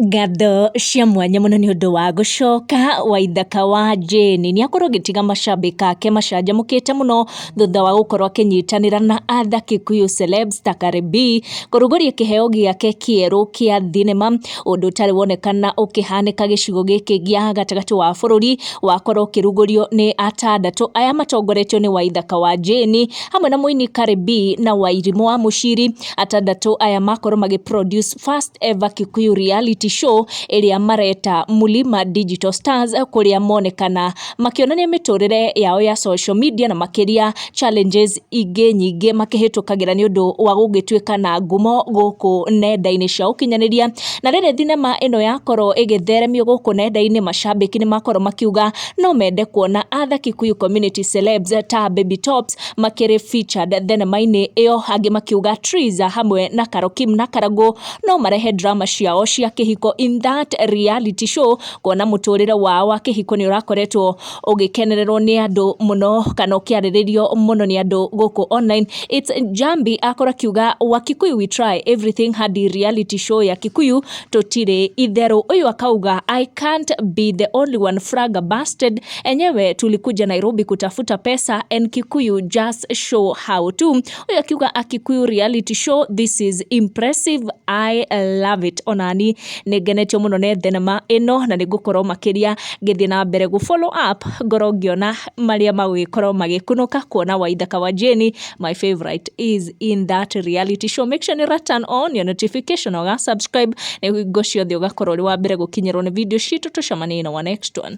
Ngatho cia mwanya mũno nĩ ũndũ wa gũcoka Waithaka wa Jane. Nĩ akorwo agĩtiga macambĩki ake macanjamũkĩte mũno thutha wa gũkorwo akĩnyitanĩra na other Kikuyu celebs ta Cardi B kũrugũria kĩheo gĩake kĩerũ kĩa thinema, ũndũ ũtarĩ wonekana ũkĩhanĩka gĩcigo gĩkĩ gĩa gatagatĩ wa bũrũri. Wakorwo ũkĩrugũrio nĩ atandatũ aya matongoretio nĩ Waithaka wa Jane hamwe na mũini Cardi B na Wairimũ wa Mũciri. Atandatũ aya makorwo magĩ produce first ever Kikuyu reality show ĩrĩa mareta Mulima Digital Stars, kũrĩa monekana makĩonania mĩtũrĩre yao ya social media na makĩria challenges ingĩ nyingĩ makĩhĩtũkagĩra nĩ ũndũ wa gũgĩtuĩka na ngumo gũkũ nenda-inĩ cia ũkinyanĩria. Na rĩrĩ thinema ĩno yakorwo ĩgĩtheremio gũkũ nenda-inĩ, macambĩki nĩ makorwo makiuga no mende kuona other Kikuyu community celebs ta Baby Tops makĩrĩ featured thenema-inĩ ĩyo, angĩ makiuga Triza hamwe na Karokim na Karagũ no marehe drama ciao cia kĩhiko in that reality show, kuona mũtũrĩre wao wa kĩhiko nĩ ũrakoretwo ũgĩkenererwo nĩ andũ mũno kana ũkĩarĩrĩrio mũno nĩ andũ gũkũ online. It's Jambi akorwo akiuga, "Wakikuyu, we try everything hadi reality show ya Kikuyu, tũtirĩ itherũ." Ũyũ akauga, "I can't be the only one flabbergasted. Enyewe tulikuja Nairobi kutafuta pesa and Kikuyu just show how to." Ũyũ akiuga, "A Kikuyu reality show, this is impressive, I love it." Onani nĩ ngenetio mũno nĩ thenema ĩno na nĩ ngũkorwo makĩria ngĩthiĩ na mbere gũ follow up, ngorwo ngĩona marĩa magũgĩkorwo magĩkunũka, kuona Waithaka wa Jane, my favorite, is in that reality show. Make sure nĩ turn on your notification, ũga subscribe nĩguo hingo ciothe ũgakorwo ũrĩ wa mbere gũkinyĩrwo nĩ video citũ. Tũcemanie in our next one.